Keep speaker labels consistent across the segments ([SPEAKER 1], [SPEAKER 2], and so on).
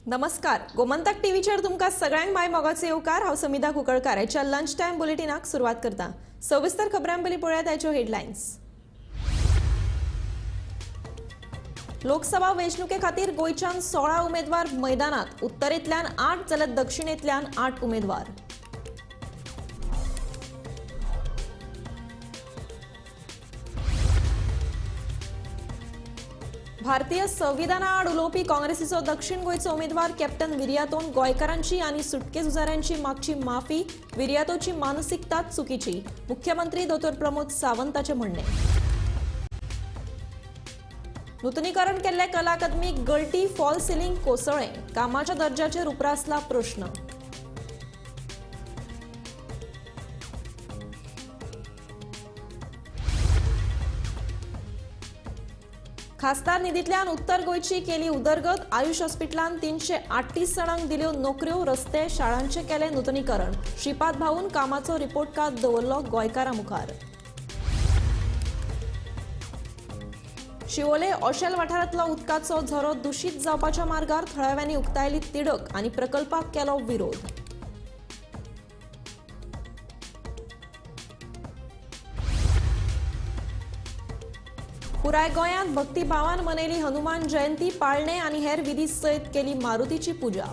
[SPEAKER 1] नमस्कार, गोमंतक टीव्हीचेर तुमकां सगळ्यांक my मोगाचो येवकार. हांव समिधा कुंकळकार. ह्याच्या लंच टायम बुलेटिनाक सुरवात करता. सविस्तर खबरां पयलीं पळयात आयच्यो हेडलायन्स. लोकसभा वेंचणुके खातीर गोंयच्यान 16 उमेदवार मैदानात. उत्तरेंतल्यान 8 जाल्यार दक्षिणेंतल्यान 8 उमेदवार. भारतीय संविधानाआड उलोवपी काँग्रेसीचो दक्षिण गोंयचो उमेदवार कॅप्टन विरियातोन गोंयकारांची आनी सुटके झुजाऱ्यांची मागची माफी. विरियातोची मानसिकता चुकीची, मुख्यमंत्री दोतोर प्रमोद सावंताचे म्हणणे. नूतनीकरण केल्ले कला अकादमीक गळटी, फॉल सिलिंग कोसळ्ळें. कामाच्या दर्जाचेर उप्रासला प्रश्न. खासदार निधींतल्यान उत्तर गोंयची केली उदरगत. आयुष हॉस्पिटलान 338 जाणांक दिल्यो नोकऱ्यो. रस्ते, शाळांचें केलें नूतनीकरण. श्रीपाद भाऊन कामाचो रिपोर्ट कार्ड दवरलो गोंयकारां मुखार. शिवोले ओशेल वाठारांतलो उदकाचो झरो दुशीत जावपाच्या मार्गार थळाव्यांनी उक्तायली तिडक आनी प्रकल्पाक केलो विरोध. पुराय गोंयांत भक्तिभावान मनयली हनुमान जयंती. पाळणे आनी हेर विधी सयत केली मारुतीची पुजा.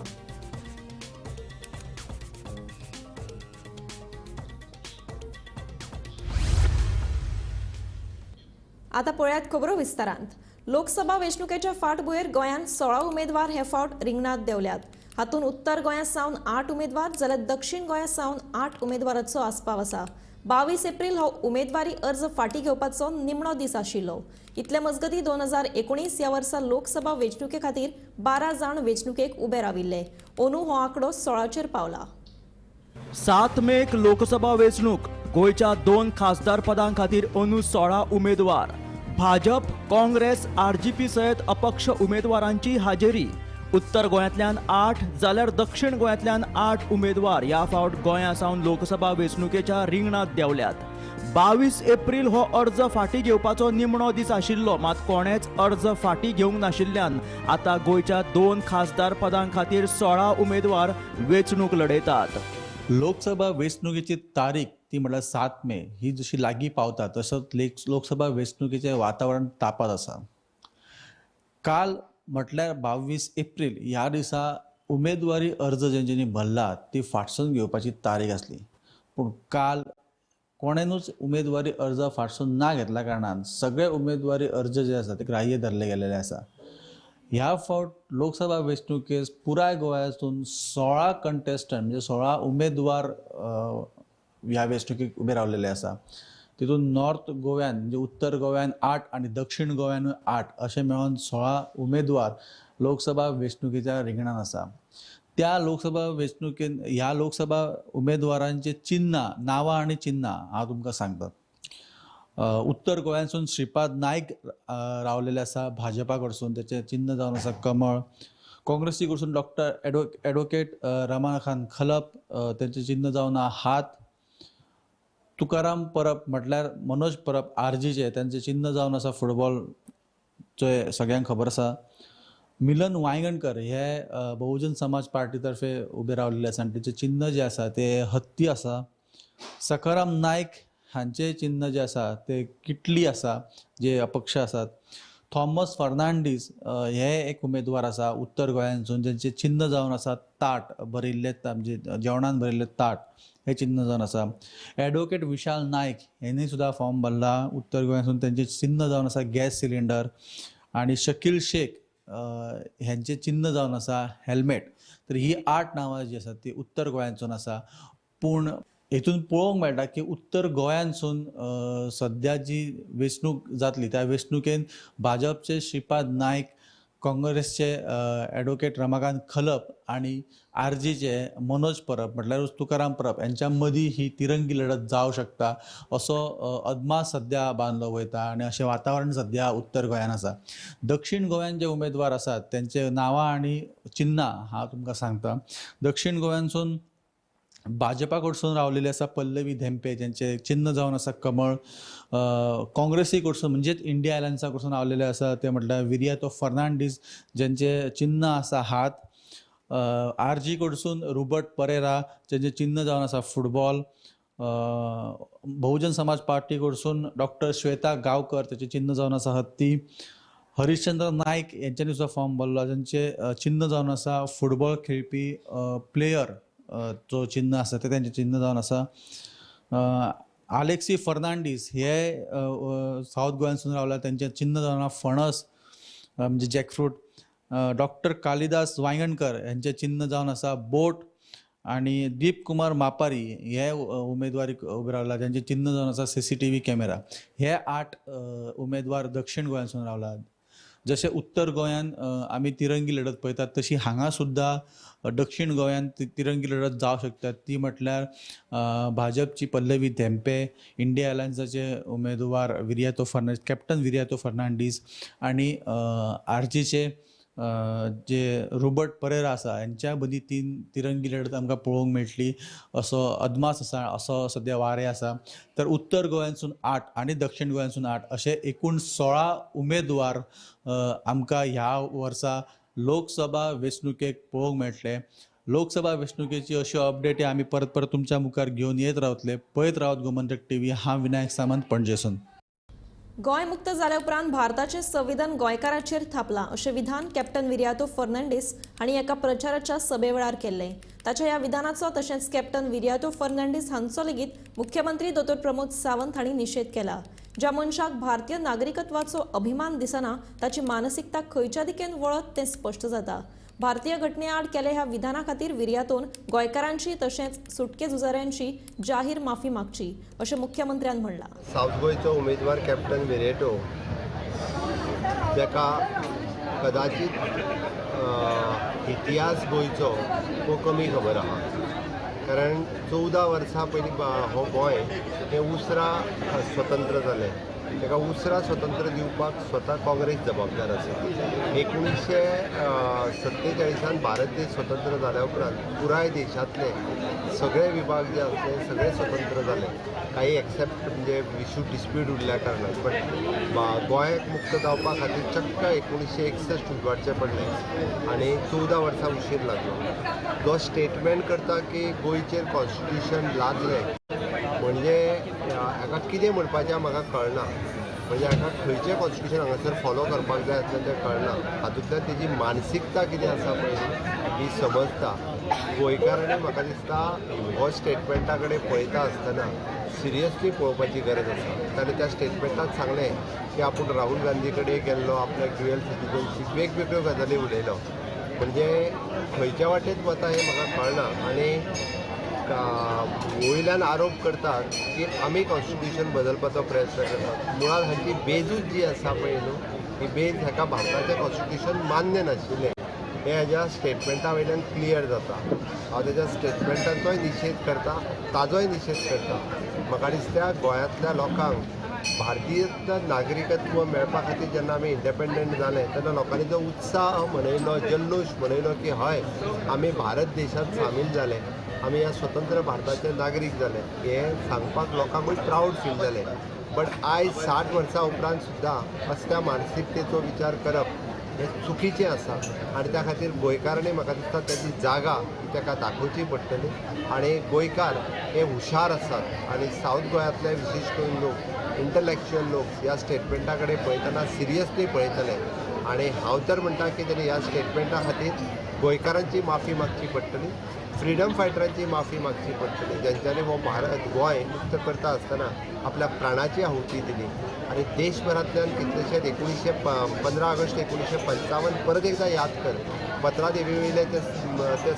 [SPEAKER 1] आता पळयात खबरो विस्तारांत. लोकसभा वेंचणुकेच्या फाटभुंयेर गोंयांत 16 उमेदवार हे फावट रिंगणांत देंवल्यात. हातूंत उत्तर गोंया सावन 8 उमेदवार जाल्यार दक्षिण गोंया सावन 8 उमेदवारांचो आस्पाव आसा. 22 एप्रील हो उमेदवारी अर्ज फाटीं घेवपाचो निमणो दीस आशिल्लो. इतले मजगतीं 2019 ह्या वर्सा लोकसभा वेंचणुके खातीर 12 जाण वेंचणुकेक उबे राविल्ले. अंदू हो आंकडो 16चेर पावला.
[SPEAKER 2] 7 मेक लोकसभा वेंचणूक. गोंयच्या 2 खासदार पदां खातीर अंदू 16 उमेदवार. भाजप, काँग्रेस, आरजीपी सयत अपक्ष उमेदवारांची हाजेरी. उत्तर गोंयांतल्यान 8 जाल्यार दक्षिण गोंयांतल्यान 8 उमेदवार ह्या फावट गोंया सावन लोकसभा वेंचणुकेच्या रिंगणांत देंवल्यात. 22 एप्रील हो अर्ज फाटीं घेवपाचो निमणो दीस आशिल्लो. मात कोणेच अर्ज फाटीं घेवंक नाशिल्ल्यान आतां गोंयच्या 2 खासदार पदां खातीर 16 उमेदवार वेंचणूक लढयतात.
[SPEAKER 3] लोकसभा वेंचणुकेची तारीख ती म्हळ्यार 7 मे ही जशी लागीं पावता तसोच लोकसभा वेंचणुकेचें वातावरण तापत आसा. काल म्हटल्यार 22 एप्रील ह्या दिसा उमेदवारी अर्ज जेंच्यांनी भरला ती फाटसून घेवपाची तारीख आसली, पूण काल कोणेनूच उमेदवारी अर्ज फाटसून ना घेतल्या कारणान सगळे उमेदवारी अर्ज जे आसा ते ग्राह्य धरले गेलेले आसा. ह्या फावट लोकसभा वेंचणुकेस पुराय गोंयांतून 16 कंटेस्टंट म्हणजे 16 उमेदवार ह्या वेंचणुकेक उबे रावलेले आसा. तितून नॉर्थ गोव्यान म्हणजे उत्तर गोव्यान 8 आनी दक्षिण गोव्यान 8 अशें मेळून 16 उमेदवार लोकसभा वेंचणुकेच्या रिंगणान आसा. त्या लोकसभा वेंचणुकेन ह्या लोकसभा उमेदवारांचे चिन्नां, नांवां आनी चिन्नां हांव तुमकां सांगता. उत्तर गोंयांसून श्रीपाद नायक रावलेले आसा भाजपा कडसून, तेचें चिन्न जावन आसा कमळ. काँग्रेसी कडसून डॉक्टर एडवोकेट रमाकांत खलप, तेंचें चिन्न जावन आहा हात. तुकाराम परब म्हटल्यार मनोज परब आरजीचे, तेंचें चिन्न जावन आसा फुटबॉल, चोय सगळ्यांक खबर आसा. मिलन वायंगणकर हे बहुजन समाज पार्टी तर्फे उबे रावलेले आसा आनी तेचें चिन्न जें आसा तें हत्ती आसा. सखाराम नायक हांचें चिन्न जें आसा तें किटली आसा, जे अपक्ष आसात. थॉमस फर्नांडीस हे एक उमेदवार आसा उत्तर गोंयांसून, जेंचें चिन्न जावन आसा ताट, भरिल्लें म्हणजे जेवणान भरिल्लें ताट हे चिन्न जावन आसा. एडवोकेट विशाल नायक हेणी सुद्दां फॉर्म भरला उत्तर गोंयांसून, तेंचें चिन्न जावन आसा गॅस सिलिंडर. आनी शकील शेख हेंचें चिन्न जावन आसा हेल्मेट. तर ही 8 नांवां जी आसात ती उत्तर गोंयांसून आसा. पूण हेतून पळोवंक मेळटा की उत्तर गोंयांसून सद्या जी वेंचणूक जातली त्या वेंचणुकेन भाजपचे श्रीपाद नायक, काँग्रेसचे एडवोकेट रमाकांत खलप आनी आरजीचे मनोज परब म्हटल्यारूच तुकाराम परब यांच्या मदीं ही तिरंगी लढत जावं शकता असो अदमास सद्या बांदलो वयता आनी अशें वातावरण सद्या उत्तर गोंयान आसा. दक्षिण गोंयान जे उमेदवार आसात तेंचे नांवां आनी चिन्नां हांव तुमकां सांगता. दक्षिण गोंयांसून भाजपा कडसून रावलेले आसा पल्लवी धेंपे, जेंचे चिन्न जावन आसा कमळ. काँग्रेसी कडसून म्हणजेच इंडिया अलायन्सा कडसून रावलेले आसा ते म्हटल्यार विरियातो फर्नांडीस, जेंचे चिन्न आसा हात. आरजी कडसून रुबर्ट परेरा जेंचें चिन्न जावन आसा फुटबॉल, बहुजन समाज पार्टी कडसून डॉक्टर श्वेता गांवकर तेचें चिन्न जावन आसा हत्ती, हरिश्चंद्र नायक हेंच्यांनी सुद्दां फॉर्म भरलो जेंचें चिन्न जावन आसा फुटबॉल खेळपी प्लेयर जो चिन्न आसा तें तेंचें चिन्न जावन आसा. आलेक्सी फर्नांडीस हे सावथ गोंयांसून रावला, तेंचें चिन्न जावन आसा फणस म्हणजे जॅकफ्रूट. डॉक्टर कालिदास वायंगणकर हेंचें चिन्न जावन आसा बोट आनी दीप कुमार मापारी हे उमेदवारी उबे रावला, तेंचें चिन्न जावन आसा CCTV camera. हे 8 उमेदवार दक्षिण गोंयांसून रावला. जशें उत्तर गोंयान आमी तिरंगी लढत पळयतात तशी हांगा सुद्दां दक्षिण गोंयान तिरंगी लढत जावंक शकता. ती म्हटल्यार भाजपची पल्लवी धेंपे, इंडिया अलायन्साचे उमेदवार विरियातो फर्नांडीस, कॅप्टन विरियातो फर्नांडीस आनी आरजीचे जे रोबर्ट परेरा आसा हेंच्या मदीं 3 तिरंगी लढत आमकां पळोवंक मेळटली असो अदमास आसा, असो सद्या वारें आसा. तर उत्तर गोंयांसून 8 आनी दक्षिण गोंयांसून 8 अशे एकूण 16 उमेदवार आमकां ह्या वर्सा लोकसभा वेंचणुकेक पळोवंक मेळटले. लोकसभा वेंचणुकेची अश्यो अपडेटी आमी परत परत तुमच्या मुखार घेवन येत रावतले. पळयत रावत गोमंतक टीव्ही. हांव विनायक सामंत, पणजेसून.
[SPEAKER 1] गोंय मुक्त जाल्या उपरांत भारताचें संविधान गोंयकाराचेर थापलां अशें विधान कॅप्टन विरियातो फर्नांडीस हांणी एका प्रचाराच्या सभे वेळार केल्लें. ताच्या ह्या विधानाचो तशेंच कॅप्टन विरियातो फर्नांडीस हांचो लेगीत मुख्यमंत्री दोतोर प्रमोद सावंत हांणी निशेध केला. ज्या मनशाक भारतीय नागरिकत्वाचो अभिमान दिसना ताची मानसिकता खंयच्या दिकेन वळत तें स्पश्ट जाता. भारतीय घटने आड केले ह्या विधाना खातीर विरियातोन गोंयकारांची तशेंच सुटके झुजाऱ्यांची जाहीर माफी मागची अशें मुख्यमंत्र्यान म्हणलां.
[SPEAKER 4] सावथ गोंयचो उमेदवार कॅप्टन विरियातो ताका कदाचित इतिहास गोंयचो हो कमी खबर आहा, कारण 14 वर्सां पयलीं हो गोंय हें उसरां स्वतंत्र जालें. ताका उसरां स्वतंत्र दिवपाक स्वता काँग्रेस जबाबदार आसा. 1947 भारत देश स्वतंत्र जाल्या उपरांत पुराय देशांतले सगळे विभाग जे आसले सगळे स्वतंत्र जाले, काही एक्सेप्ट म्हणजे इशू डिस्प्यूट उरल्या कारणान. बट गोंयाक मुक्त जावपा खातीर चक्क 1961 उजवाडचें पडलें आनी 14 वर्सां उशीर लागलो. जो स्टेटमेंट करता की गोंयचेर कॉन्स्टिट्युशन लादलें म्हणजे हाका कितें म्हणपाचें म्हाका कळना, म्हणजे हाका खंयचें कॉन्स्टिट्युशन हांगासर फॉलो करपाक जाय आसलें तें कळना. हातूंतल्यान तेजी मानसिकता कितें आसा पळय ही समजता. गोंयकारांनी म्हाका दिसता हो स्टेटमेंटा कडेन पळयता आसतना सिरियसली पळोवपाची गरज आसा. ताणें त्या स्टेटमेंटात सांगलें की आपूण राहुल गांधी कडेन गेल्लो, आपल्याक ड्युएल सिटीजनशीप वेगवेगळ्यो गजाली उलयलो. म्हणजे खंयच्या वाटेत वता हें म्हाका कळना. आनी वयल्यान आरोप करतात की आमी कॉन्स्टिट्युशन बदलपाचो प्रयत्न करतात. मुळांत हांची बेजूच जी आसा पळय न्हू, ही बेज हाका भारताचें कॉन्स्टिट्युशन मान्य नाशिल्लें हें हाज्या स्टेटमेंटा वयल्यान क्लियर जाता. हांव तेज्या स्टेटमेंटाचोय निशेध करता, ताजोय निशेध करता. म्हाका दिसता गोंयांतल्या लोकांक भारतीय नागरिकत्व मेळपा खातीर जेन्ना आमी इंडिपेंडंट जाले तेन्ना लोकांनी जो उत्साह मनयलो, जल्लोश मनयलो की हय आमी भारत देशांत सामील जाले, आमी ह्या स्वतंत्र भारताचे नागरीक जाले, हें सांगपाक लोकांकूय प्रावड फील जालें. बट आयज 60 वर्सां उपरांत सुद्दां असल्या मानसिकतेचो विचार करप हें चुकीचें आसा आनी त्या खातीर गोंयकारांनी म्हाका दिसता ताची जागा ताका दाखोवची पडटली. आनी गोंयकार हे हुशार आसात आनी सावथ गोंयांतले विशेश करून लोक, इंटलेक्च्युअल लोक ह्या स्टेटमेंटा कडेन पळयतना सिरियसली पळयतले. आनी हांव तर म्हणटा की तेणी ह्या स्टेटमेंटा खातीर गोंयकारांची माफी मागची पडटली, फ्रिडम फायटरांची माफी मागची पडटली, ज्यांच्यांनी हो भारत गोंय मुक्त करता आसतना आपल्या प्राणाची आहुती दिली. आनी देशभरांतल्यान कितलेशेच 15 ऑगस्ट 1955 परत एकदा याद कर, पत्रादेवी वयले ते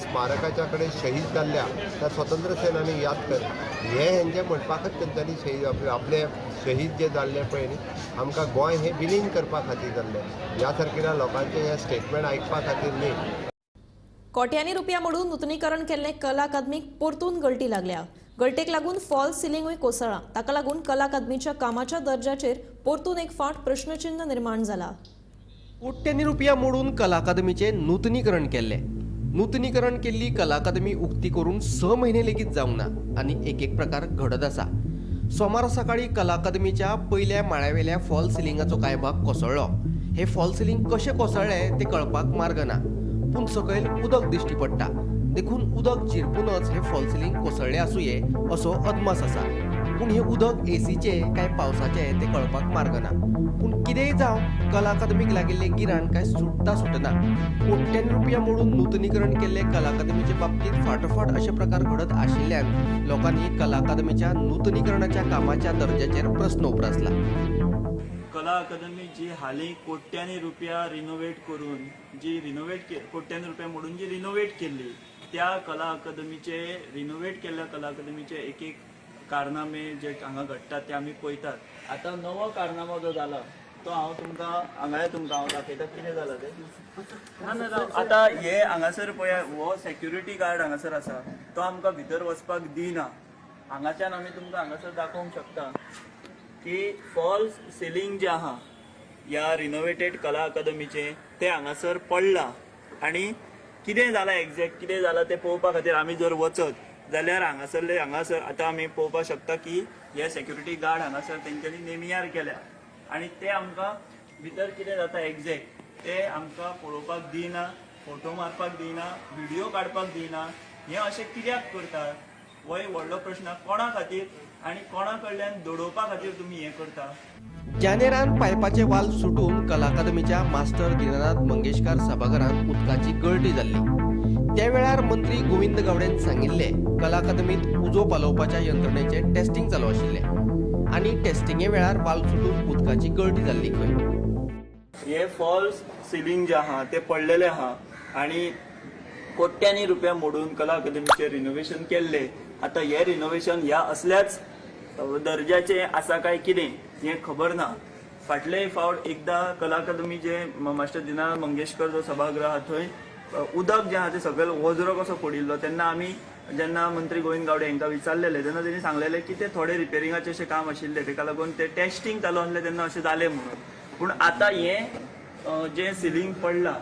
[SPEAKER 4] स्मारकाच्या कडेन शहीद जाल्ल्या त्या स्वतंत्र सेनानी याद कर, हे हेंचे म्हणपाकच तेंच्यांनी शहीद आपले शहीद जे जाल्ले पळय न्ही, आमकां गोंय हें विलीन करपा खातीर जाल्लें. ह्या सारकेल्या लोकांचें हें स्टेटमेंट आयकपा खातीर न्ही.
[SPEAKER 1] कोट्यांनी रुपया मोडून नुतनीकरण केल्ले कला अकादमीक परतून गळटी लागल्या. गळटेक लागून फॉल सिलिंगूय कोसळ्ळां. ताका लागून कला अकादमीच्या कामाच्या दर्जाचेर परतून एक फावट प्रश्नचिन्ह निर्माण जाला.
[SPEAKER 5] कोट्यांनी रुपया मोडून कला अकादमीचें नुतनीकरण केल्लें. नुतनीकरण केल्ली कला अकादमी उक्ती करून 6 म्हयने लेगीत जावंक ना आनी एक एक प्रकार घडत आसा. सोमारा सकाळी कला अकादमीच्या पयल्या माळ्यावेल्या फॉल सिलिंगाचो कांय भाग कोसळ्ळो. हे फॉल सिलिंग कशें कोसळ्ळें तें कळपाक मार्ग ना. पूण सकयल उदक दिश्टी पडटा, देखून उदक झिरपूनच हे फॉल सिलींग कोसळ्ळें आसुये असो अदमास आसा. पूण हें उदक एसीचें काय पावसाचें तें कळपाक मार्ग ना. पूण कितेंय जावं, कला अकादमीक लागिल्लें गिराण काय सुट्टा सुटना. कोट्यांनी रुपया मोडून नुतनीकरण केल्ले कला अकादमीचे बाबतींत फाटोफाट अशे प्रकार घडत आशिल्ल्यान लोकांनी कला अकादमीच्या नुतनीकरणाच्या कामाच्या दर्जाचेर प्रस्न उप्रासला.
[SPEAKER 6] कला अकादमी जी हालीं कोट्यांनी रुपया रिनोवेट करून जी रिनोवेट कोट्यांनी रुपया मोडून जी रिनोवेट केल्ली त्या कला अकादमीचे रिनोवेट केल्ल्या कला अकादमीचे एक एक कारनामे जे हांगा घडटात ते आमी पळयतात. आतां नवो कारनामो जो जाला तो हांव तुमकां हांगाय तुमकां हांव दाखयता कितें जालां तें. ना ना, आतां हे हांगासर पळया, हो सेक्युरिटी गार्ड हांगासर आसा तो आमकां भितर वचपाक दिना. हांगाच्यान आमी तुमकां हांगासर दाखोवंक शकता की फॉल्स सिलींग जें आहा ह्या रिनोवेटेड कला अकादमीचें तें हांगासर पडलां आनी कितें जालां एग्जॅक्ट कितें जालां तें पळोवपा खातीर आमी जर वचत जाल्यार हांगासरले हांगासर आतां आमी पळोवपाक शकता की हे सेक्युरिटी गार्ड हांगासर तेंच्यांनी नेमियार केल्या आनी ते आमकां भितर कितें जाता एग्जॅक्ट ते आमकां पळोवपाक दिना, फोटो मारपाक दिना, व्हिडियो काडपाक दिना. हें अशें कित्याक करतात हो एक व्हडलो प्रश्न. कोणा खातीर आनी कोणा कडल्यान दडोवपा खातीर तुमी हें करता?
[SPEAKER 5] जानेरान पायपाचे वाल सुटून कला अकादमीच्या मास्टर दीनानाथ मंगेशकार सभाघरांत उदकाची गळटी जाल्ली. त्या वेळार मंत्री गोविंद गावडेन सांगिल्लें, कला अकादमींत उजो पालोवपाच्या यंत्रणेचें टेस्टिंग चालू आशिल्लें आनी टेस्टिंगे वेळार वाल सुटून उदकाची गळटी जाल्ली खंय.
[SPEAKER 6] हे फॉल्स सिलींग जे आहा ते पडलेले आहा आनी कोट्यांनी रुपया मोडून कला अकादमीचें रिनोवेशन केल्लें. आतां हें रिनोवेशन ह्या असल्याच दर्जाचें आसा काय कितें हें खबर ना. फाटले फावट एकदां कला अकादमी जे मास्टर दीनानाथ मंगेशकर जो सभागृह आहा थंय उदक जें आहा तें सगळें वजरो कसो पडिल्लो तेन्ना आमी जेन्ना मंत्री गोविंद गावडे हांकां विचारलेलें तेन्ना तेणी सांगलेलें की ते थोडे रिपेरिंगाचें अशें काम आशिल्लें तेका लागून तें टेस्टिंग चालू आसलें तेन्ना अशें जालें म्हणून. पूण आतां हें जें सिलींग पडलां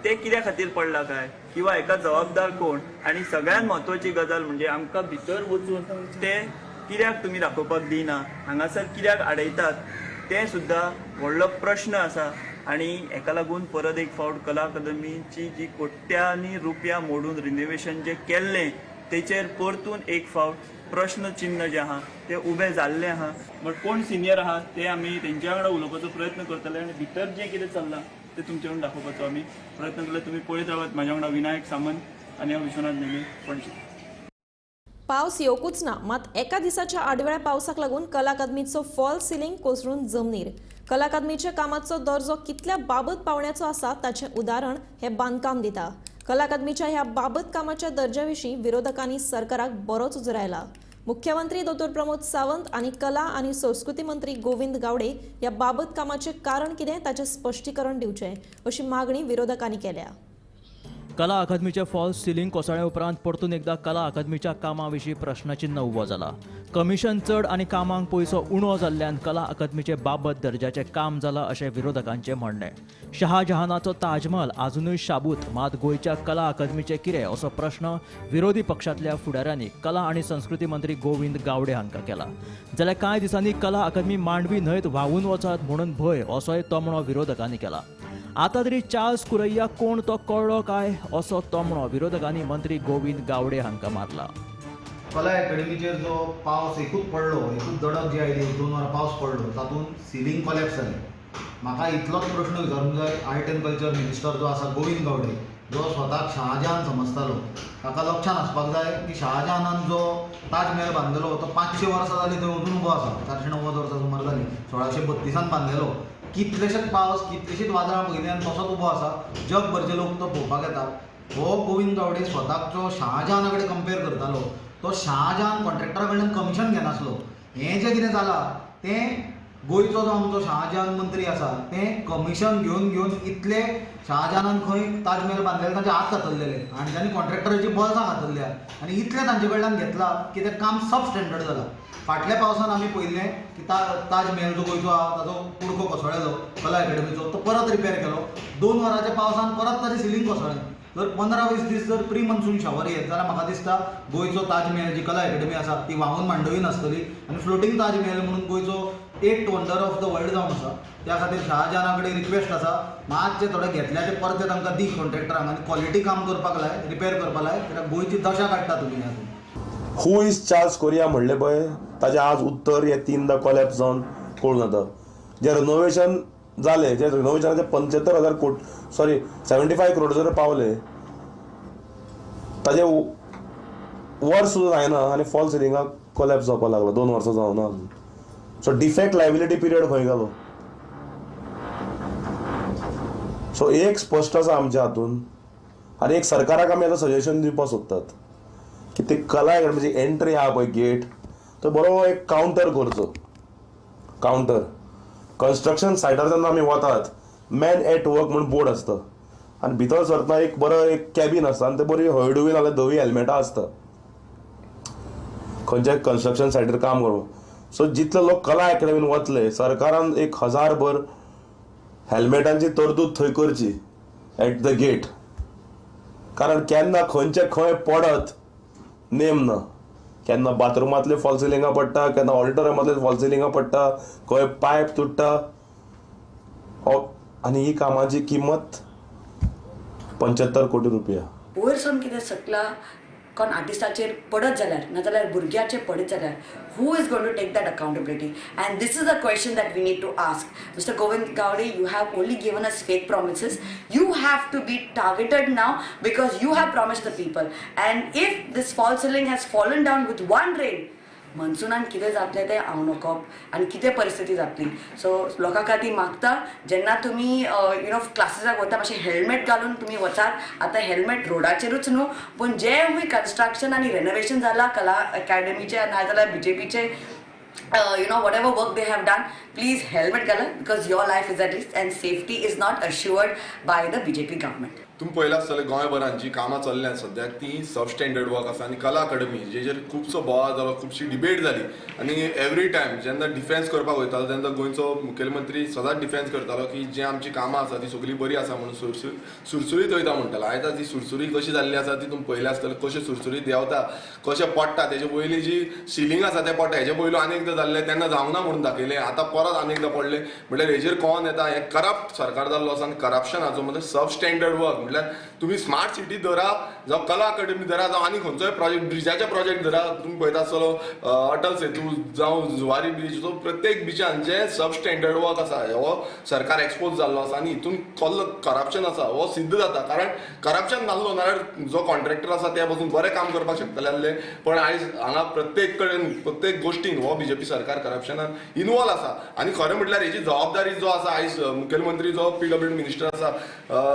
[SPEAKER 6] तें कित्या खातीर पडलां काय किंवा हेका जबाबदार कोण? आनी सगळ्यांत म्हत्वाची गजाल म्हणजे आमकां भितर वचून तें कित्याक तुमी दाखोवपाक दिना, हांगासर कित्याक आडयतात तें सुद्दां व्हडलो प्रश्न आसा. आनी हेका लागून परत एक फावट कला अकादमीची जी कोट्यांनी रुपया मोडून रिनोवेशन जें केल्लें तेचेर परतून एक फावट प्रश्न चिन्ह जें आहा तें उबें जाल्लें आहा. बट कोण सिनियर आहा ते आमी तेंच्या वांगडा उलोवपाचो प्रयत्न करतले आनी भितर जें कितें चल्लां तें तुमचे कडेन दाखोवपाचो आमी प्रयत्न करतले. तुमी पळयत रावात. म्हाज्या वांगडा विनायक सामंत आनी हांव विश्वनाथ नेमी, पणजी.
[SPEAKER 1] पावस येवकूच ना, मात एका दिसाच्या आडवेळ्या पावसाक लागून कला अकादमीचो फॉल सिलींग कोसळून जमनीर. कला अकादमीच्या कामाचो दर्जो कितल्या बाबत पावण्याचो आसा ताचें उदाहरण हें बांदकाम दिता. कला अकादमीच्या ह्या बाबत कामाच्या दर्ज्या विशीं विरोधकांनी सरकाराक बरोच उजरायला. मुख्यमंत्री दोतोर प्रमोद सावंत आनी कला आनी संस्कृती मंत्री गोविंद गावडे ह्या बाबत कामाचें कारण कितें ताचें स्पश्टीकरण दिवचें अशी मागणी विरोधकांनी केल्या.
[SPEAKER 2] कला अकादमीचे फॉल्स सिलींग कोसळ्या उपरांत परतून एकदा कला अकादमीच्या कामा विशीं प्रश्नचिन्ह उबो जाला. कमिशन चड आनी कामांक पयसो उणो जाल्ल्यान कला अकादमीचे बाबत दर्जाचें काम जालां अशें विरोधकांचें म्हणणें. शहाजहानाचो ताजमहल आजुनूय शाबूत, मात गोंयच्या कला अकादमीचें कितें असो प्रश्न विरोधी पक्षांतल्या फुडाऱ्यांनी कला आनी संस्कृती मंत्री गोविंद गावडे हांकां केला. जाल्यार कांय दिसांनी कला अकादमी मांडवी न्हंयत व्हांवून वचत म्हणून भंय असोय तोमणो विरोधकांनी केला. आतां तरी चार्ल्स कुरैया कोण तो कळ्ळो काय असो तोमणो विरोधकांनी मंत्री गोविंद गावडे हांकां मारला.
[SPEAKER 7] कला अकॅडमीचेर जो पावस एकूच पडलो, एकूच दडक जी आयली, 1-2 वरां पावस पडलो, तातूंत सिलींग कॉलॅप्स जालें. म्हाका इतलोच प्रश्न विचारूंक जाय, आर्ट एंड कल्चर मिनिस्टर जो आसा गोविंद गावडे, जो स्वताक शहाजहान समजतालो, ताका लक्षांत आसपाक जाय की शहाजहानान जो ताजमहल बांदलेलो तो 500 वर्सां जालीं थंय अजून उबो आसा. 490 वर्सां सुमार जालीं, 1632 बांदलेलो. कितलेशेच पावस, कितलेशीच वादळां पयली आनी तसोच उबो आसा. जगभरचे लोक तो पळोवपाक येता. हो गोविंद गावडे स्वताक जो शहाजहाना कडेन कंपेर करतालो तो शहाजहान कॉन्ट्रॅक्टरा कडल्यान कमिशन घेनासलो. हें जें कितें जालां तें गोंयचो जो आमचो शहाजहान मंत्री आसा तें कमिशन घेवन घेवन इतले शहाजहानान खंय ताजमहल बांदलेले तांचे हात कातरलेले आनी तांणी कॉन्ट्रॅक्टराची बोल्सां कातरल्या आनी इतलें तांचे कडल्यान घेतलां की तें काम सब स्टँडर्ड जालां. फाटल्या पावसान आमी पळयल्लें की ताजमहल जो गोंयचो आहा ताजो कुडको कोसळ्ळेलो कला अकॅडमीचो, तो परत रिपेर केलो. 2 वरांच्या पावसान परत ताजें सिलींग कोसळ्ळें. जर 15-20 दीस जर प्री मॉन्सून शॉवर येत जाल्यार म्हाका दिसता गोंयचो ताजमहल जी कला अकॅडमी आसा ती व्हांवून मांडवी नासतली आनी फ्लोटींग ताजमहल म्हणून गोंयचो 8th wonder of the world जावन आसा. त्या खातीर शाहजहाना कडेन रिक्वेस्ट आसा, मातशें थोडे घेतल्या ते परते तांकां दी कॉन्ट्रॅक्टरांक आनी क्वॉलिटी काम करपाक लाय, रिपेर करपाक लाय, कित्याक गोंयची दशा काडटा तुमी हातूंत.
[SPEAKER 8] Who is Charles Correa म्हणलें पळय ताजें आज उत्तर हे 3दा कोलॅप्स जावन कळून जाता. जें रिनोवेशन जालें, जें रिनोवेशनाचे 75,000 कोट, सॉरी 75 करोड पावले, ताजें वर्स सुद्दां जायना आनी फॉल सिलिंगाक कोलॅप्स जावपाक लागलो. 2 वर्सां जावना अजून. सो डिफेक्ट लायबिलिटी पिरियड खंय गेलो? सो एक स्पश्ट आसा आमच्या हातून आनी एक सरकाराक आमी आतां सजेशन दिवपाक सोदतात की ते कला अकादमीची एंट्री आहा पळय गेट, तो बरो एक कावंटर करचो. कावंटर कन्स्ट्रक्शन सायटार जेन्ना आमी वतात, मॅन एट वर्क म्हूण बोर्ड आसता आनी भितर सरतना एक बरो एक कॅबीन आसता आनी ते बरी हळडुवी नाल्यार धवी हेल्मेटां आसता खंयच्याय कन्स्ट्रक्शन सायटीर काम करूं. सो जितले लोक कला अकादमीन वतले, सरकारान 1000 भर हेल्मेटांची तरतूद थंय करची एट the gate, कारण केन्ना खंयचे खंय पडत नेम ना. केन्ना बाथरुमांतले फॉल सिलिंगां पडटा, केन्ना ऑडिटोरियमांतले फॉल सिलिंगां पडटा, खंय पायप तुट्टा आनी ही कामाची किंमत 75 कोटी रुपया.
[SPEAKER 9] वयर सावन कितें सकला कोण आर्टिस्टाचेर पडत जाल्यार, नाजाल्यार भुरग्याचेर पडत जाल्यार, who is going to take that accountability? And this is a question that we need to ask. Mister Govind Gaude, you have only given us fake promises. You have to be targeted now because you have promised the people. And if this false ceiling has fallen down with one rain, मनसुनान कितें जातलें तें हांव नको आनी कितें परिस्थिती जातली. So लोकां खातीर मागता, जेन्ना तुमी you know क्लासीसाक वता मातशें हेल्मेट घालून तुमी वचात. आतां हेल्मेट रोडाचेरूच न्हू, पूण जें कन्स्ट्रक्शन आनी रेनोवेशन जालां कला अकादमीचें नाजाल्यार बीजेपीचें, you know whatever work they have done, please helmet घाला because your life is at risk and safety is not assured by the BJP government.
[SPEAKER 10] तुमी पळयलां आसतलें गोंयभरान जी कामां चल्ल्यात सद्याक ती सब स्टँडर्ड वर्क आसा आनी कला अकादमी जेचेर खुबसो बोवाळ जालो, खुबशी डिबेट जाली आनी एवरी टायम जेन्ना डिफेन्स करपाक वयतालो तेन्ना गोंयचो मुखेलमंत्री सदांच डिफेन्स करतालो की जी आमची कामां आसा ती सगळीं बरी आसा म्हणून सुरसुरीत वयता म्हणटालो. आयज ती सुरसुरी कशी जाल्ली आसा ती तुमी पळयलें आसतलें, कशें सुरसुरीत देंवता, कशें पडटा, तेजे वयली जी सिलींग आसा तें पडटा. हेजे पयलू आनी एकदां जाल्लें तेन्ना जावना म्हणून दाखयलें, आतां परत आनी एकदां पडलें. म्हटल्यार हेजेर कोण येता? हें करप्ट सरकार जाल्लो आसा आनी करप्शनाचो म्हणजे सब स्टँडर्ड वर्क म्हटल्यार तुमी स्मार्ट सिटी धरा, जावं कला अकादमी धरा, जावं आनी खंयचोय प्रोजेक्ट, ब्रिजाचे प्रोजेक्ट धरा, तुमी पळयता आसतलो अटल सेतू जावं जुवारी ब्रीज, सो प्रत्येक ब्रिजान जे सब स्टँडर्ड वर्क आसा हो सरकार एक्सपोज जाल्लो आसा आनी हितून कसलो करप्शन आसा हो सिद्ध जाता. कारण करप्शन नासलो नाल्यार जो कॉन्ट्रॅक्टर आसा ते पसून बरें काम करपाक शकतले आसले, पण आयज हांगा प्रत्येक कडेन प्रत्येक गोश्टीन हो बीजेपी सरकार करप्शनान इनवॉल्व आसा. आनी खरें म्हटल्यार हेजी जबाबदारी जो आसा आयज मुखेलमंत्री जो पीडब्ल्यूडी मिनिस्टर आसा,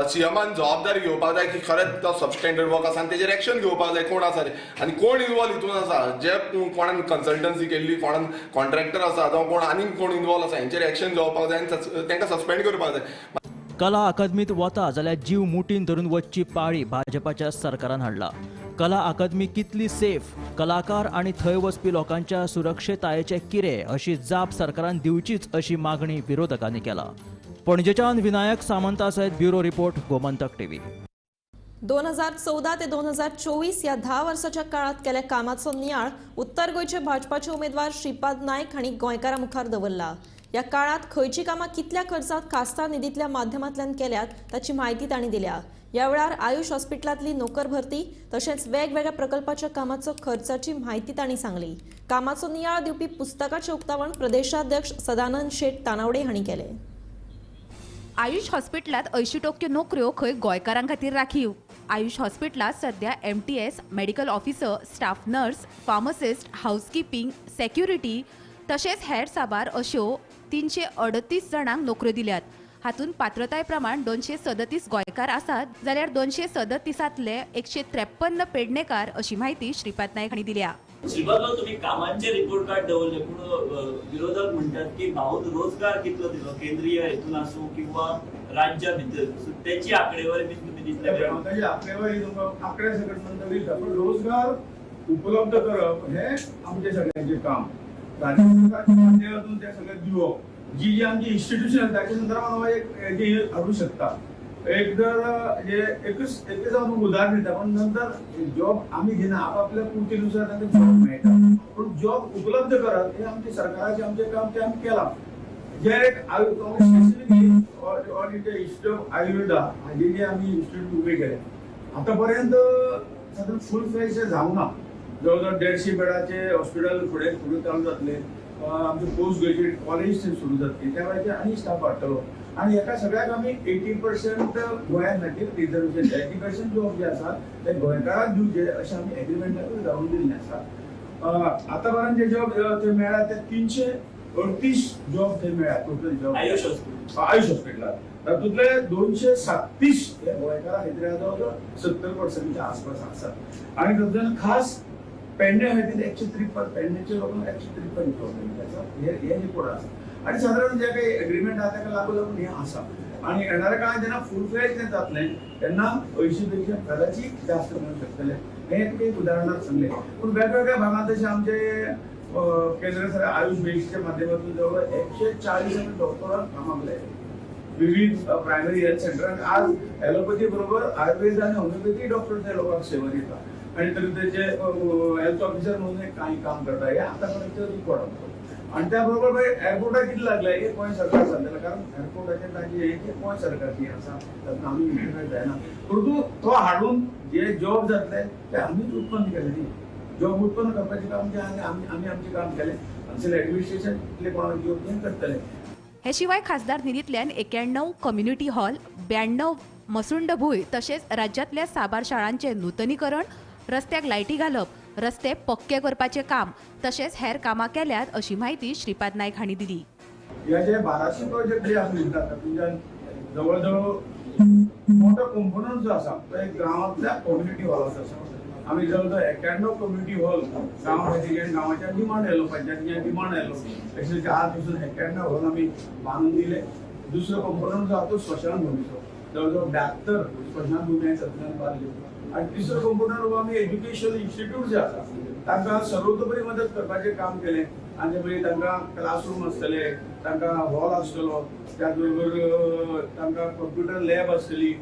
[SPEAKER 10] सीएमान जबाबदारी घेवपाक जाय की खरेंच तो सब स्टँडर्ड वर्क आसा आनी तेजेर एक्शन घेवपाक जाय. कोण आसा रे आनी कोण इनवॉल्व हितून आसा, जे कोणान कन्सल्टन्सी केल्ली, कोणान कॉन्ट्रॅक्टर आसा जावं कोण आनीक कोण इनवॉल्व आसा, हेंचेर एक्शन घेवपाक जाय आनी तांकां सस्पेंड करपाक जाय.
[SPEAKER 2] कला अकादमीत वता जाल्यार जीव मुठीन धरून वचची पाळी भाजपाच्या सरकारान हाडला. कला अकादमी कितली सेफ, कलाकार आनी थंय वचपी लोकांच्या सुरक्षतायेचे कितें अशी जाप सरकारान दिवचीच अशी मागणी विरोधकांनी केला. पणजेच्यान विनायक सामंता सयत ब्युरो रिपोर्ट, गोमंतक टीव्ही.
[SPEAKER 1] 2014 ते 2024 ह्या 10 वर्साच्या काळात केल्या कामाचो नियाळ उत्तर गोंयचे भाजपाचे उमेदवार श्रीपाद नायक हांणी गोंयकारां मुखार दवरला. ह्या काळात खंयची कामां कितल्या खर्चात खासदार निधींतल्या माध्यमांतल्यान केल्यात ताची म्हायती तांणी दिल्या. ह्या वेळार आयुष हॉस्पिटलांतली नोकर भरती तशेंच वेगवेगळ्या प्रकल्पाच्या कामाचो खर्चाची म्हायती तांणी सांगली. कामाचो नियाळ दिवपी पुस्तकाचें उक्तावण प्रदेशाध्यक्ष सदानंद शेट तानावडे हांणी केलें.
[SPEAKER 11] आयुष हॉस्पिटलांत 80% नोकऱ्यो खंय गोंयकारां खातीर राखीव. आयुष हॉस्पिटलांत सध्या MTS, medical officer, staff nurse, pharmacist, housekeeping, security तशेंच हेर साबार अश्यो 338 जाणांक नोकऱ्यो दिल्यात. हातूंत पात्रताय प्रमाण 237 गोंयकार आसात जाल्यार 237तले 153 पेडणेकार अशी म्हायती श्रीपाद नायक हांणी दिल्या.
[SPEAKER 6] श्रीपाद, तुम्ही कामांचे रिपोर्ट कार्ड दवरले, पूण विरोधक म्हणटात की भाऊन रोजगार कितलो दिलो केंद्रीय हेतून आसूं किंवा राज्या भितर, त्याची आकडेवारी बी तुम्ही दितले?
[SPEAKER 12] ताची आकडेवारी तुमकां आंकडे सकट नंतर दिता, पण रोजगार उपलब्ध करप हे आमचे सगळ्यांचे काम. राज्य सरकारच्या माध्यमातून ते सगळें दिवप, जी जी आमची इन्स्टिट्युशन ताच्या संदर्भात हांव एक हाडूं शकता. एक तर जे एकच एकच हांव तुमकां उदाहरण दिता, पण नंतर जॉब आमी घेना, आपआपल्या कुवतीनुसार तांकां जॉब मेळटा, पूण जॉब उपलब्ध करप हें आमचें सरकाराचें आमचें काम तें आमी केलां. जे एक specifically all India institute of Ayurveda हाजे जे आमी इन्स्टिट्यूट उबे केले आतां पर्यंत सादारण फूल फ्लॅज जावंक ना. जवळ जवळ 150 बेडाचे हॉस्पिटल फुडें फुडें चालू जातले, आमचे पोस्ट ग्रॅज्युएट कॉलेज थंय सुरू जातली, त्या वेळाचेर आनी स्टाफ वाडटलो आनी हेका सगळ्याक आमी 80% गोंया खातीर रिजर्वेशन, 80% जॉब जे आसा ते गोंयकारांक दिवचे अशें आमी एग्रीमेंटाकूय घालून दिल्लें आसा. आतां पर्यंत जे जॉब थंय मेळ्ळा ते 338 जॉब थंय मेळ्ळा total job
[SPEAKER 6] Ayush hospital
[SPEAKER 12] Ayush हॉस्पिटलात, तातूंतले 237 हे गोंयकारां खातीर जवळ जवळ 70%च्या आसपास आसात. आनी तातूंतल्यान खास पेडणे खातीर 153, पेडण्याच्या लोकांक 153 जॉब मेळिल्ले आसा, हे रिपोर्ट आसा. आनी सादारण जे काही एग्रीमेंट आसा ताका लागू लागून हें आसा. आनी येणाऱ्या काळांत जेन्ना फूल फ्लॅज तें जातलें तेन्ना 80 पेक्षा कदाचित जास्त मेळूंक शकतलें, हें तुका एक उदाहरणांत सांगलें. पूण वेगवेगळ्या भागांत तशें आमचे केंद्र सरकार आयुष मेडिसीनच्या माध्यमातून जवळ 140 आमी डॉक्टरांक कामाक लायले विविध प्रायमरी हेल्थ सेंटरांक. आज एलोपॅथी बरोबर आयुर्वेद आनी होमिओपॅथी डॉक्टर त्या लोकांक सेवा दिता आनी तरेतरेचे हेल्थ ऑफिसर म्हणून कांय काम करता, हे आतां पर्यंत रिकॉर्ड आमचो. आनी त्या बरोबर मागीर एअरपोर्टाक कितें लागलें हे गोंय सरकार सांगतलें, कारण एअरपोर्टाचें ताजें हें गोंय सरकारची आसा, तातूंत आमी इंटरफेर जायना. परंतु तो हाडून जे जॉब जातले ते आमीच उत्पन्न केले न्ही, जॉब उत्पन्न करपाचें काम जें आहा आमी आमी आमचें काम केलें, हांगसरलें एडमिनिस्ट्रेशन इतलें कोणाक दिवप तें करतलें.
[SPEAKER 11] हे शिवाय खासदार निधींतल्यान 91 कम्युनिटी हॉल, 92 मसुंडभूंय तशेंच राज्यांतल्या साबार शाळांचें नुतनीकरण, रस्त्याक लायटी घालप, रस्ते पक्के करपाचें काम तशेंच हेर कामां केल्यात अशी म्हायती श्रीपाद नायक हांणी दिली.
[SPEAKER 12] हे जे 1200 प्रोजेक्ट जे आमी म्हणटात तातूंतल्यान जवळ जवळ मोठो कंपोनंट जो आसा तो एक गांवांतल्या कम्युनिटी हॉलाचो आसा. आमी जवळ जवळ 91 कम्युनिटी हॉल गांवा खातीर गांवाच्या डिमांड आयलो, पंचायतीच्या डिमांड आयलो, तशेंच आज पासून 91 हॉल आमी बांदून दिले. दुसरो कंपोनंट जो आसा तो स्मशानभुमीचो, जवळ जवळ 72 स्मशानभुमी हांवें सगळ्यान बांदल्यो. आनी तिसरो कंपोनंट आमी एज्युकेशन इन्स्टिट्यूट जे आसा तांकां सर्वतोपरी मदत करपाचें काम केलें. आनी मागीर तांकां क्लासरूम आसतले, तांकां हॉल आसतलो, त्याच बरोबर तांकां कंप्युटर लॅब आसतली,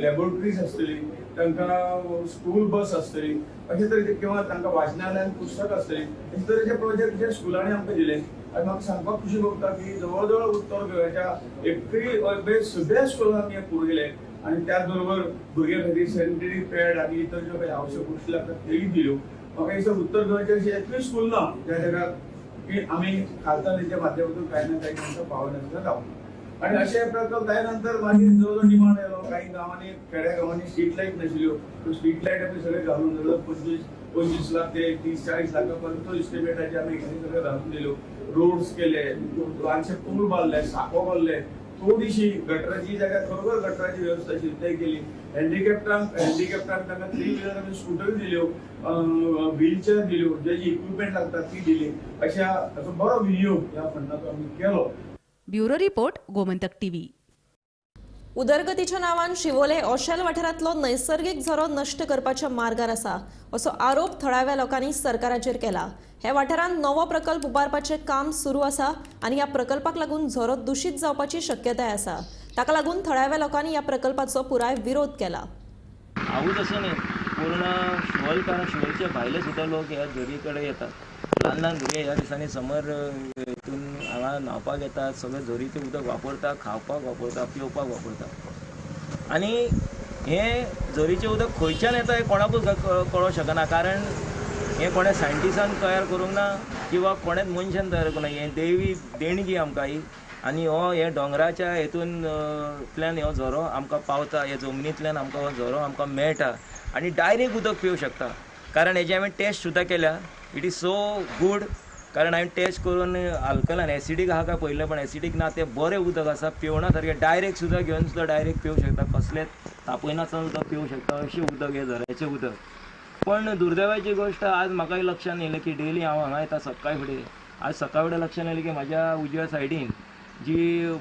[SPEAKER 12] लॅबोरेटरीज आसतली, तांकां स्कूल बस आसतली, अशे तरेचे किंवा तांकां वाचनालय आनी पुस्तक आसतली, अशे तरेचे प्रोजेक्ट जे स्कुलांनी आमकां दिले. आनी म्हाका सांगपाक खुशी भोगता की जवळ जवळ उत्तर गोव्याच्या एकय सगळ्या स्कुलांनी हें पुरयलें. आनी त्याच बरोबर भुरग्यां खातीर सॅनिटरी पॅड आनी इतर ज्यो काही आवश्यक गोश्टी लागतात तेय दिल्यो. म्हाका दिसता उत्तर गोंयचें अशें एकूय स्कूल ना ज्या जाग्यार की आमी खासदारांच्या माध्यमातून कांय ना कांय तांकां पावनासतना रावना. आनी अशे प्रकल्प जाय नंतर मागीर जवळ जवळ डिमांड आयलो, काही गांवांनी खेड्या गांवांनी स्ट्रीट लायट नाशिल्ल्यो, त्यो स्ट्रीट लायट आमी सगळे घालून जवळ 25 लाख ते 30-40 लाखां पर्यंत तो इस्टिमेटाचे आमी सगळे घालून दिल्यो. रोड्स केले, ल्हानशे पूल बांदले, साको बांदले, थोडीशी गटराची जागा खरोखर गटराची व्यवस्था आशिल्ली ते केली. हँडिकॅप्टांक तांकां 3 व्हिलर आमी स्कुटरी दिल्यो, व्हीलचेअर दिल्यो, जे जी इक्विपमेंट लागतात ती दिली. अशा असो बरो विनियोग ह्या फंडाचो आमी केलो.
[SPEAKER 11] Bureau report, Gomantak TV.
[SPEAKER 1] उदरगतीच्या नावान शिवोले ओशेल वाठारांतलो नैसर्गिक झरो नश्ट करपाच्या मार्गार आसा असो आरोप थळाव्या लोकांनी सरकाराचेर केला. ह्या वाठारांत नवो प्रकल्प उबारपाचें काम सुरू आसा आनी ह्या प्रकल्पाक लागून झरो दूषित जावपाची शक्यताय आसा. ताका लागून थळाव्या लोकांनी ह्या प्रकल्पाचो पुराय विरोध केला.
[SPEAKER 13] हांवूच अशें न्ही, पूर्ण शिवोलकार शिवोलचे भायले सुद्दां लोक ह्या झरी कडेन येतात. ल्हान ल्हान भुरगे ह्या दिसांनी समर हितून हांगा न्हांवपाक येतात, सगळे झरीचें उदक वापरता, खावपाक वापरता, पिवपाक वापरता. आनी हें झरीचें उदक खंयच्यान येता हें कोणाकूच कळोंक शकना, कारण हें कोणें सायंटिस्टान तयार करूंक ना किंवा कोणेंच मनशान तयार करूंक ना. हें देवी देणगी आमकां ही, आनी हो हे दोंगराच्या हितूंतल्यान हो झरो आमकां पावता, ह्या जमनींतल्यान आमकां हो झरो आमकां मेळटा आनी डायरेक्ट उदक पिवंक शकता. कारण हेजी हांवें टेस्ट सुद्दां केल्या, it is so good. कारण हांवें टेस्ट करून अल्कलान एसिडीक आहा काय पळयलें, पण एसिडीक ना, तें बरें उदक आसा पिवणा सारकें. डायरेक्ट सुद्दां घेवन सुद्दां डायरेक्ट पिवंक शकता, कसलेंच तापयनासतना सुद्दां पिवंक शकता अशें उदक हें झऱ्याचें उदक. पण दुर्दैवाची गोश्ट आज म्हाका लक्षांत येयलें की डेली हांव हांगा येता सकाळ फुडें, आज सकाळ फुडें लक्षांत येयलें की म्हाज्या उजव्या सायडीन जी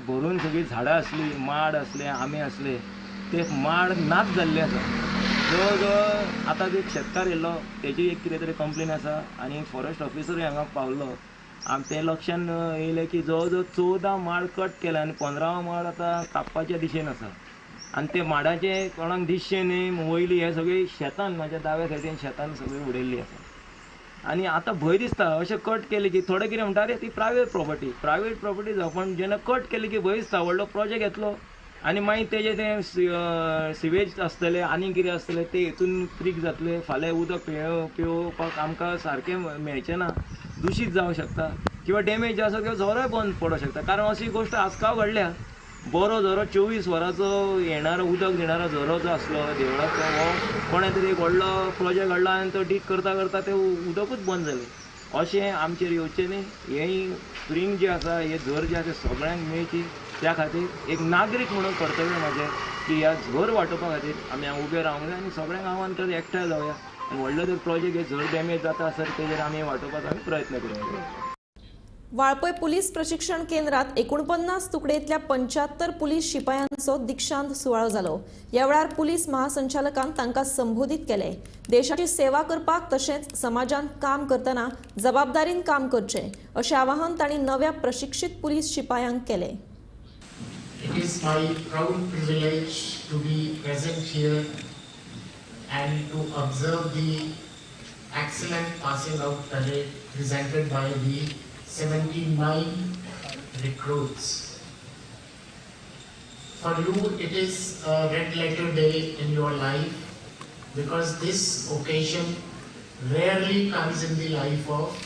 [SPEAKER 13] भरून सगळीं झाडां आसलीं, माड आसले, आंबे आसले, ते माड नाच जाल्ले आसा. जवळ जवळ आतां एक शेतकार येयल्लो, तेजी एक कितें तरी कंप्लेन आसा आनी फॉरेस्ट ऑफिसरूय हांगा पावल्लो. तें लक्षान येयलें की जवळ जवळ 14 माड कट केले आनी 15 माड आतां कापपाच्या दिशेन आसा. आनी ते माडाचे कोणाक दिसचें न्ही वयली हे सगळी शेतान म्हाज्या दाव्या सायडीन शेतान सगळी उडयल्ली आसा. आनी आतां भंय दिसता अशें कट केलें की थोडे कितें म्हणटा, अरे ती प्रायवेट प्रॉपर्टी, प्रायवेट प्रॉपर्टी जावं, पण जेन्ना कट केली की भंय दिसता व्हडलो प्रोजेक्ट येतलो आनी मागीर तेजें तें सिवेज आसतलें आनी कितें आसतलें ते हितून क्रीक जातलें, फाल्यां उदक पिवपाक आमकां सारकें मेळचें ना, दुशीत जावंक शकता किंवा डॅमेज आसत किंवा झरोय बंद पडोंक शकता. कारण अशी गोश्ट आसगांव घडल्या, बरो झरो 24 वरांचो येणारो उदक दिणारो झरो जो आसलो देवळाचो, हो कोणें तरी एक व्हडलो प्रोजेक्ट हाडलो आनी तो डीग करता करता तें उदकूच बंद जालें. अशें आमचेर येवचें न्ही, हें स्प्रींग जें आसा, हें झर जें आसा सगळ्यांक मेळची त्या खातीर एक नागरीक म्हणून कर्तव्य म्हाजें की ह्या झर वाटोवपा खातीर आमी हांगा उबे रावंक जाय आनी सगळ्यांक आव्हान करत एकठांय जावया आनी व्हडलो जर प्रोजेक्ट हे झर डॅमेज जाता आसत तेजेर आमी वाटोवपाचो आमी प्रयत्न करूया.
[SPEAKER 1] वाळपय पुलीस प्रशिक्षण केंद्रात 49 तुकडेंतल्या 75 पुलीस शिपायांचो दीक्षांत सुवाळो जालो. ह्या वेळार पुलीस महासंचालकान तांकां संबोधीत केले. देशाची सेवा करपाक तशेंच समाजांत काम करतना जबाबदारीन काम करचें अशें आवाहन तांणी नव्या प्रशिक्षीत पुलीस शिपायांक केलें.
[SPEAKER 14] It is my proud privilege to be present here and to observe the excellent passing out parade presented by the 79 recruits. For you, it is a red letter day in your life because this occasion rarely comes in the life of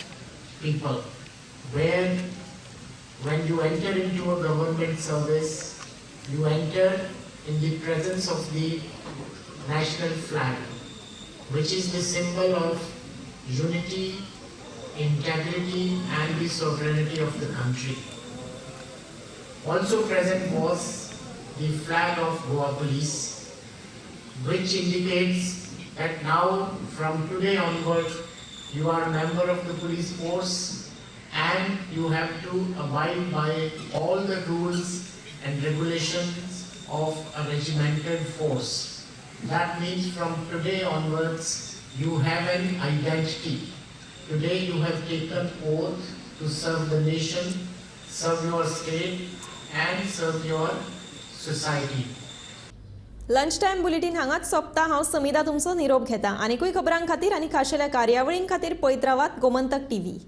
[SPEAKER 14] people, where when you enter into a government service, you enter in the presence of the national flag, which is the symbol of unity, integrity and the sovereignty of the country. Also present was the flag of Goa Police, which indicates that now from today onward you are a member of the police force and you have to abide by all the rules and regulations of a regimented force. That means from today onwards you have an identity. Today you have taken oath to serve the nation, serve your state and serve your society.
[SPEAKER 1] Lunch time bulletin हांगाच सोंपता. हांव समिदा तुमचो निरोप घेता. आनीकूय खबरां खातीर आनी खाशेल्या कार्यावळीं खातीर पळयत रावात गोमंतक टीव्ही.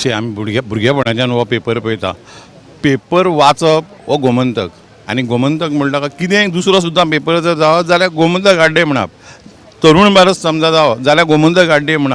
[SPEAKER 15] आमी भुरगेपणाच्यान हो पेपर पळयता. पेपर वाचप हो गोमंतक, आनी गोमंतक म्हणटा कितेंय दुसरो सुद्दां पेपर जर जावत जाल्यार गोमंतक हाड्डे म्हणप, तरुण भारत समजा जावो जाल्यार गोमंतक हाड्डे म्हणप.